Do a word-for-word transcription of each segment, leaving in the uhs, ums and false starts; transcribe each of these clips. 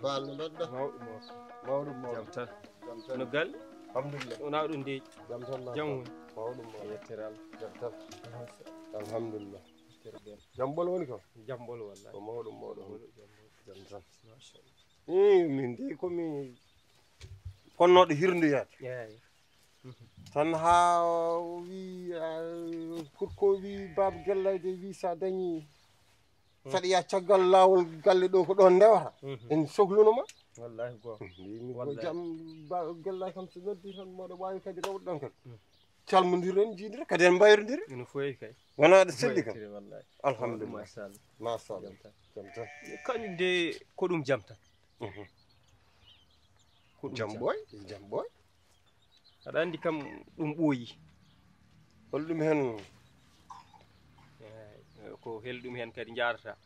Baal no mbaɗɗa? Mawɗum, mawɗum. Mawɗum, mawɗum. Jam tan. Jam tan. No galle? Alhamdulillah. Wonaa ɗum ndeeƴi. Jam tan, machallah. Jam woni. Mawɗum, mawɗum. Yettere Allah. Jam tan. Alhamdulillah. Yettere belɗo. Jam ɓolo woni ko? Jam ɓolo, wallahi. Ko mawɗum, mawɗum. Jam ɓolo, jam ɓolo. Jam tan. Machallah. Ii, min de ko mi fonnooɗo hirndoyaade. Eeyi. Tan haa o wi, ah, pour ko wi Baaba Gellay de wi so a dañi, saɗa yaa caggal laawol galle ɗo ko ɗoon ndewata. Mhm. En sohluno ma. Wallahi goonga. Mhm. Mbimi ko wallahi. Jam Baaba Gellay kam so noddi tan mboɗo waawi kadi rewde ɗon kadi. Mhm. Calmondiren, njiidiren, kadi en mbayrondiri. Ene foyi kay. Wonaa ɗo selli kam. Foytiri wallahi. Alhamdulillah. Machallah. Machallah. Jam tan. Jam tan. Kañum de ko ɗum jam tan. Mhm. Ko ɗum jam jam. Ɓooy, jam ɓooy. Aɗa anndi kam ɗum ɓooyi. Hol ɗum heen? Eey, ko hel ɗum heen kadi njaarata.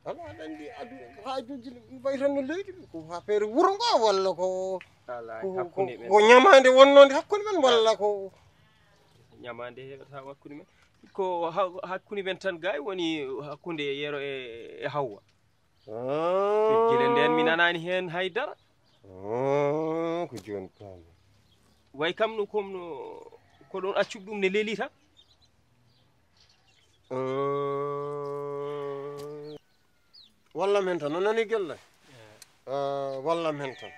Alaa, aɗa anndi adu haajuuji ɗi mbayi tan no leydi, ko affaire wuro ngo walla ko, alaa, ko, hakkunde ko, men. Ko ñamaande wonnoonde hakkunde men walla ko? Ñamaande heɓata hakkunde men. Ko ha-, hakkunde men tan gay woni hakkunde Yero e, e Hawwa. Ah. Gila ndeen mi nanaani heen hay dara. Ah, ko jooni paami. Way kam no, comme no, ko ɗon accuɗo ɗum ne leeli tan. Ah. Wallam heen tan, no nani gelle? Eh. Ah, wallam heen tan.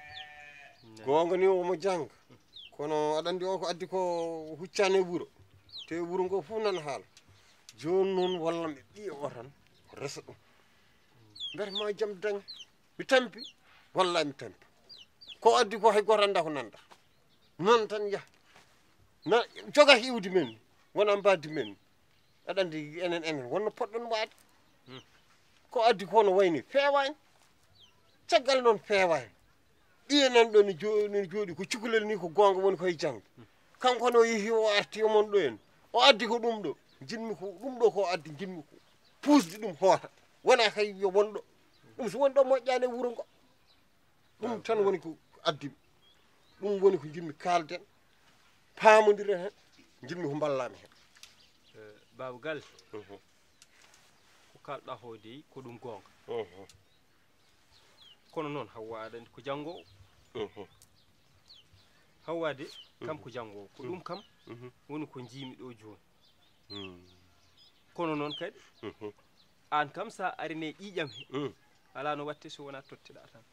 Goonga ni omo jannga. Kono aɗa anndi o ko addi ko huccaani e wuro. Te wuro ngo fof nana haala. Jooni noon wallam e ɓiya o tan, resa ɗum. Mbiyata ma jam dañ. Mi tampi, wallahi mi tampi. Ko addi ko hay gooto anndaa ko nanɗa. Noon tan yaha. Na joga iwdi men, wona mbaddi men. Aɗa anndi enen, enen, wonno poɗɗon waade. Hmm. Ko addi ko no wayni, feewaani. Caggal noon feewaani. Ɓiye nan ɗo ne jo-, ne jooɗi ko cukalel ni ko goonga woni koye janngo. Kanko ne o yehi o arti e mon ɗo en. O addi ko ɗum ɗo. Njiɗmi ko ɗum ɗo ko addi, njiɗmi ko puusde ɗum hoota. Wona kay yo won ɗo. Ɗum so woni ɗo moƴƴaani e wuro ngo. Ɗum tan woni ko addi mi. Ɗum woni ko njiɗmi kaalden. Paamondiren heen. Njiɗmi ko mballaa mi heen. Eh, Baaba Galle, mhm, ko kaalɗaa ko dey, ko ɗum goonga. Mhm. Kono noon, Hawwa aɗa anndi ko janngoowo. Mhm. Hawwa de, kam, mhm, ko janngoowo. Ko, mhm, ɗum kam, mhm, woni ko njiimi ɗo jooni. Mm. Kono noon kadi, mhm, aan kam, so a arinii e ƴiiƴam he, mm, alaa no waɗte so wonaa totteɗaa tan.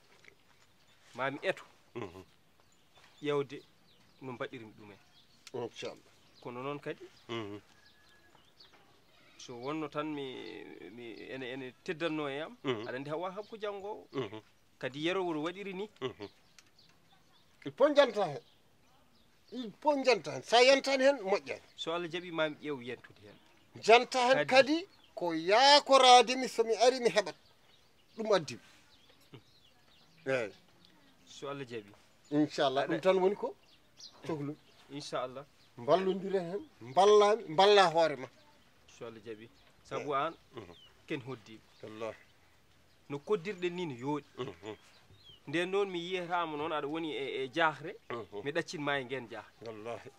Maa mi eto, mhm, ƴeewde no mbaɗirmi ɗum en. Inchallah. Kono noon kadi, mhm, so wonno tan mi, mi, ene, ene teddannoo e am, mhm, aɗa anndi Hawwa kam ko janngoowo. Mhm. Kadi Yero wuro waɗiri ni. Mhm. Il faut njanta heen. Il faut njanta heen. So a yantaani heen, moƴƴaani. So Allah jaɓii, maa mi ƴeew yentude heen. Njanta heen kadi, kadi ko yaakoraade mi, so mi ari mi heɓat. Ɗum addi mi. Eeyi. So Allah jaɓii. Inchallah, aɗa ɗum tan woni ko cohlu. Inchallah. Mballondiren heen, mballaa mi, mballaa hoore ma. So Allah jaɓii. Sabu, eeyi, aan, mhm, ken hoddiiɓe. Wallahi. No koddirɗen ni no yooɗi. Mhm. Nden noon mi yiyataama noon aɗa woni e, e jahre, mhm, mi ɗaccin ma e ngeen jahre. Wallahi.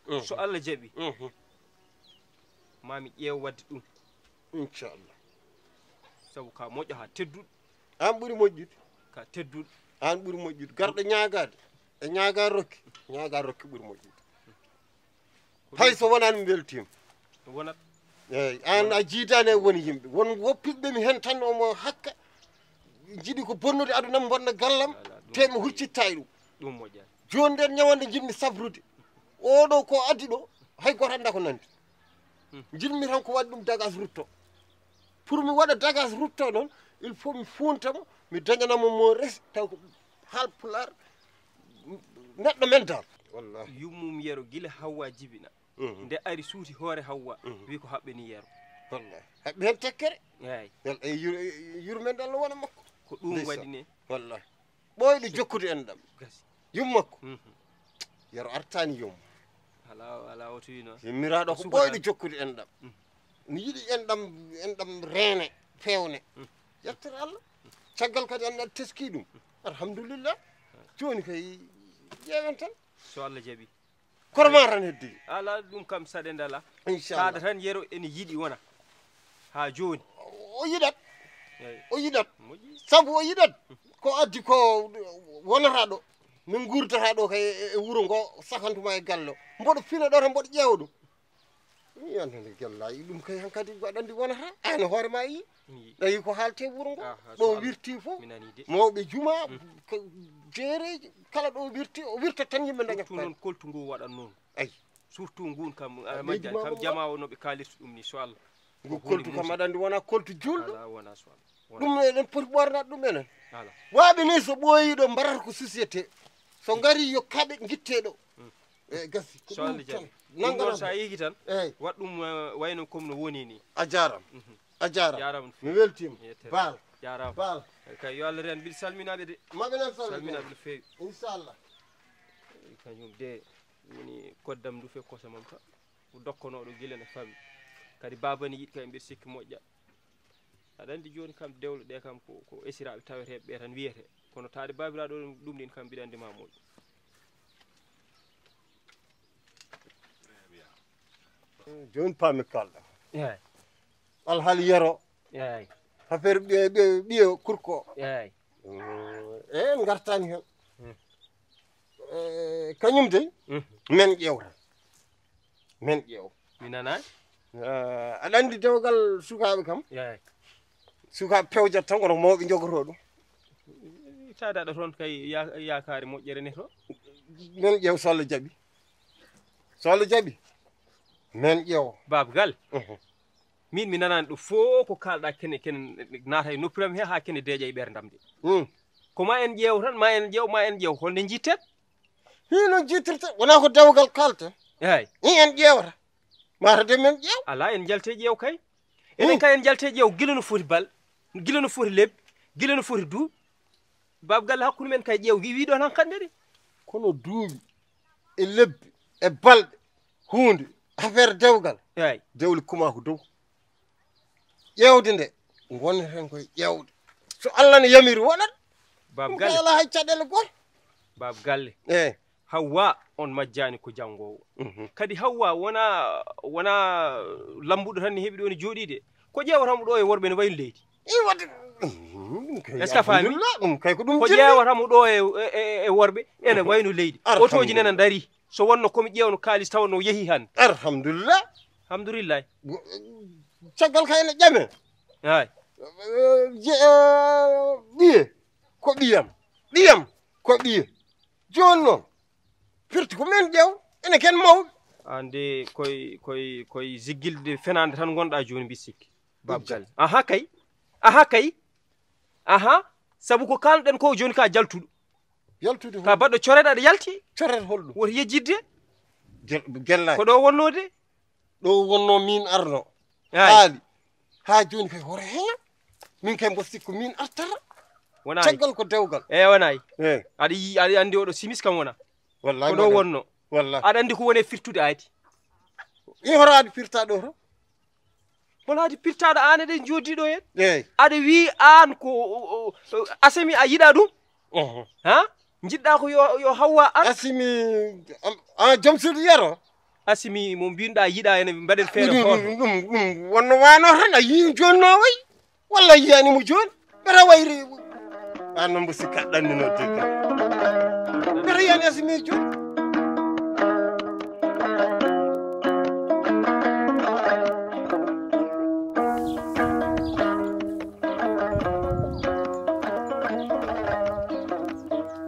Mhm. So Allah jaɓii, mhm, maa mi ƴeew waɗde ɗum. Inchallah. Sabu ka moƴƴo haa tedduɗo. Aan ɓuri moƴƴude. Ka tedduɗo. Aan ɓuri moƴƴude. Garɗo ñaagaade. E ñaagaa rokki. Ñaagaa rokki ɓuri moƴƴude. Hay so wonaa mi weltiima. Wonat. Eeyi, aan a jiidaani e won yimɓe. Won woppiɓe mi heen tan omo hakka. Njiɗi ko bonnude aduna am, bonna gallam, alaa, ɗum te mi huccittaa e ɗum. Ɗum moƴƴaani. Jooni nden ñawannde njiɗmi sabrude. Oɗo ko addi ɗo, hay gooto anndaa ko nanndi. Hmm. Njiɗmi tan ko waɗi ɗum dagage rutto. Pour mi waɗa dagage rutto noon, il faut mi fuunta mo, mi dañana mo mo resi, taw ko Haalpulaar, neɗɗo men dal. Wallahi. Yummum Yero gila Hawwa jibina. Mhm. Nde ari suuti hoore Hawwa, mhm, wi ko haɓɓani Yero. Wallahi. Haɓɓi heen tekkere. Eeyi. Yal-, e yur-, e yurmeende Allah wona makko. Ko ɗum, ndeysaan, waɗi ne. Wallahi. Ɓooyɗo jokkude enɗam. Gasi. Yummakko. Mhm. Yero artaani yom. Alaa, alaa o tuyi noon. Yimmiraaɗo ko ɓooyɗo jokkude enɗam. Mhm. Ne yiɗi enɗam, enɗam reene, feewne. Mhm. Yettere Allah. Caggal kadi Allah teski ɗum. Alhamdulillah. Jooni kay ƴeewen tan. So Allah jaɓi. Kono ma tan heddi. Alaa, ɗum kam saɗe ndala. Inchallah. Saɗa tan Yero ene yiɗi wona. Haa jooni. O yiɗat. O yiɗat. Sabu o yiɗat. Ko addi ko wonata ɗo. Min nguurdata ɗo kay e, e wuro ngo, sakantuma e gallo. Mboɗo fina ɗo tan, mboɗo ƴeewa ɗum. Mi yiyata nde gellaaji ɗum kay hankadi aɗa anndi wonata. Aan e hoore ma yi. Ɗawi ko haalte wuro ngo. Ɗo wirti fof. Mawɓe juma, ko jeereji, kala ɗo wirti, o wirta tan yimɓe daña ko noon. Koltu ngu waɗat noon. Ay. Surtout ngun kam, majjan kam, jama o no ɓe kaalirta ɗum ni, so Allah. Ngu koltu kam aɗa anndi wona koltu julɗo. Ala, wona so Allah. Ɗum eɗen poti ɓornat ɗum enen. Ala. Waɓe ni so ɓooyi ɗo mbaɗata ko société. So ngari yo kaɓe ngitte ɗo. E gasi ko so Allah jaɓi. Ɗum noon sa yehi tan. Eyi. Waɗ ɗum, eh, wayno comme no woni ni. A jaarama. A jaarama. Jaarama no feewi. Mi weltiima. Yettere. Baal. Jaarama. Baal. Kay yo Allah reen, mbiɗa salminaɓe de. Maɓe nan salminaɓe no feewi. Inchallah. Kañum de woni koddam ndu fe kosa mam ka. Ko dokkonooɗo gila ne fami. Kadi baaba ne yiɗi kay mbiɗa sikki moƴƴa. Aɗa anndi jooni kam dewle ɗe kam ko, ko esiraaɓe taweteeɓe ɓe tan wiyete. Kono taade baabiraaɗo ɗum ɗin kam mbiɗa anndi ma moƴƴu. Jooni paami kalɗa. Eeyi. Alhaali Yero. Eeyi. Affaire ɓiye, ɓiye, ɓiye kurko. Eeyi. Mm, en ngartani hen. Mm. Eh, kañum de, mm, men ƴeewta. Men ƴeew. Mi nanaani. Eh, aɗa anndi dewgal sukaaɓe kam? Eeyi. Sukaaɓe pewjata tan kono mawɓe njogotoo ɗum. Taade aɗa toon kay ya-, yaakaare moƴƴere ne to. Men ƴeew so Allah jaɓi. So Allah jaɓi, men ƴeew. Baaba Galle. Mhm. Min mi nanaani ɗo fof ko kaalɗa kene, kene naata e noppiram he haa kene deeƴa e ɓeerndam de. Hmm. Ko ma en ƴeew tan, ma en ƴeew, ma en ƴeew. Holno njitten? Hino njittirta, wona ko dewgal kalten. Eeyi. Ni en ƴeewata. Mata de men ƴeew. Ala, en njalte ƴeew kay. Enen kay en njalte ƴeew gila no foti bal, gila no foti lebbi, gila no foti duuɓi. Baaba Galle, hakkunde men kay ƴeew wi-, wiɗo tan hannde de. Kono duuɓi e lebbi e balɗe, huunde, affaire dewgal. Eeyi. Dewle kuma ko dow. Ƴeewde nde, ngoneten koye ƴeewde. So Allah ne yamiri, waɗat. Baaba Galle. Ɗum kay alaa hay caɗeele gooto. Baaba Galle. Eeyi. Hawwa on majjaani ko janngoowo. Mhm. Kadi Hawwa wona, wona lambuɗo tan ne heɓi ɗo ne jooɗii de. Ko ƴeewata mo ɗo e worɓe ne wayno leydi. I waɗde. Mhm, ɗum kay, est-ce que a faami? Alhamdulillah, ɗum kay ko ɗum ko jinni. Ƴeewata mo ɗo e, e, e, e worɓe ene wayno leydi. Alhamdulillah. Otooji nana ndarii. So wonno ko mi ƴeewno kaalis tawa no yehi hannde. Alhamdulillah. Alhamdulillah. Caggal kay ene ƴame. Hay. Eh, je-, eh, ɓiye ko ɓiyam. Ɓiyam ko ɓiye. Jooni noon, firti ko men ƴeew, enen ken mawɓe. Aan de koye, koye, koye ziggilde fenaande tan ngonɗaa jooni, mbiɗa sikki. Baaba Galle. Aha kay. Aha kay. Aha. Sabu ko kaalɗen ko jooni ka jaltuɗo. Yaltude ka hol? Baɗɗo coreɗe aɗa yalti. Coreɗe holɗum? Woto yejjitde. Gel-, gellaaji. Ko ɗo wonnoo de. Ɗo wonnoo min arno. Ay. Haali. Haa jooni kay hoto heña. Min kay mbo sikku min artata. Wonaani. Caggal ko dewgal. Eeyi, wonaani. Eeyi. Aɗa yi-, aɗa anndi oɗo simis kam wona. Wallahi ko ɗo wonnoo. Wallahi. Aɗa anndi ko woni e firtude aadi. I hoto aadi firta ɗo to? Hol haadi pirtaaɗo aan eɗen njooɗii ɗo heen? Eeyi. Aɗa wii aan ko, o, o, o, Asimi a yiɗaa ɗum? Oho. Ha? Njiɗɗaa ko yo, yo Hawwa ar? Asimi, am, a joom suudu Yero? Asimi mo mbiɗaa yiɗaa ene mbaɗen feere ɗum, gooto. Ɗum, ɗum, ɗum wonno waano tan a yii jooni no wayi? Walla yiyaani mo jooni? Ɓe rawayri. Aan noon mbo sikka ɗannino deggal. Ɓe reyani Asimi jooni.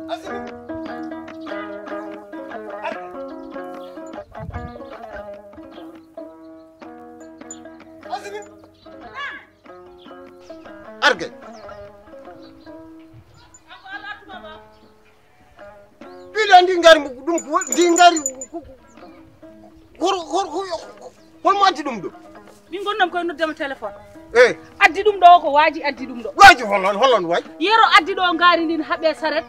Asimi. Asimi. Argay. Mbiɗa anndi ngaari ɗum ko ndi ngaari ko, ko, hol, hol, hol, hol mo addi ɗum ɗo? Min ngonnoo koye noddema téléphone. Eh. Addi ɗum ɗo ko waaji addi ɗum ɗo. Waaji holon, holon waay? Yero addi ɗo ngaari ndin haɓe saret.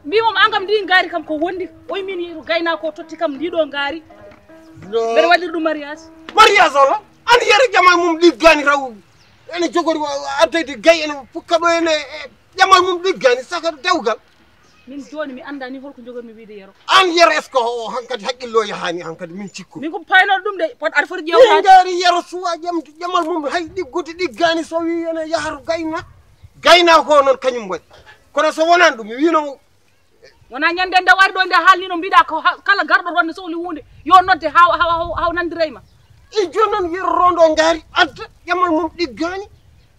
Mbi mom angam ndi ngaari kam ko wondi. Oy min Yero gayna ko totti kam ndi ɗo ngaari. No. Mbeɗa waɗir ɗum mariage. Mariage holo? An Yero jamal mum ɗiggani raw. Ene jogori wa-, wa-, addayde gay ene fukka ɗo ene, e, ƴamal mum ɗiggani saka dewgal. Min jooni mi anndaa ni holko njogormi wiyde Yero. Aan Yero, est-ce que o hankadi hakkillo yahaani hankadi min cikku? Min ko paynooɗo ɗum de, pot aɗa foti ƴeewtaade. Min ngaari Yero suwa ƴam-, ƴamal mum hay ɗiggude ɗiggaani so wii ene yaha to gayna. Gaynaako o noon kañum waɗi. Kono so wonaan ɗum, mi wiino mo. Wonaa ñande nde wari ɗo nde haalnino mbiɗa ko ha- kala garɗo toon ne sohli huunde yo nodde haw haw haw haw nandirey ma. E jooni noon wiya rondo ngaari adda ƴamal mum ɗiggaani.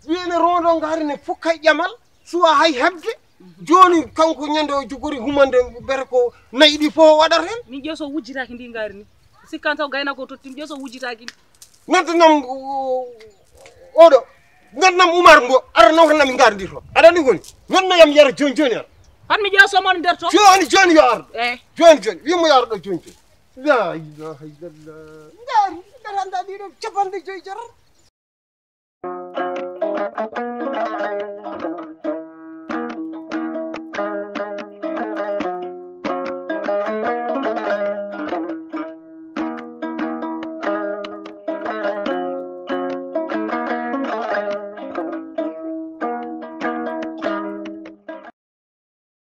Wiyene rondo ngaari ne fukka e ƴamal suwa hay heɓde. Jooni kanko ñande o jogori humande mbete ko nayi ɗi fof o waɗata heen. Min ƴeew so wujjitaaki ndi ngaari ni. Sikkan taw gaynaako o totti mi ƴeew so wujjitaaki ndi. Noddanam oɗo, noddanam Umar ngo ara nawtanam ngaari ndi toon. Aɗa anndi koni? Noddanam yara jooni jooni ara. Hannde mi ƴeewa somo nder to. Jooni jooni yo ar ɗo. Eh. Jooni jooni wimo yo ar ɗo jooni jooni. La ilaha illallah. Ngaari mbeɗa annda ɗiɗo capanɗe joyi jarar.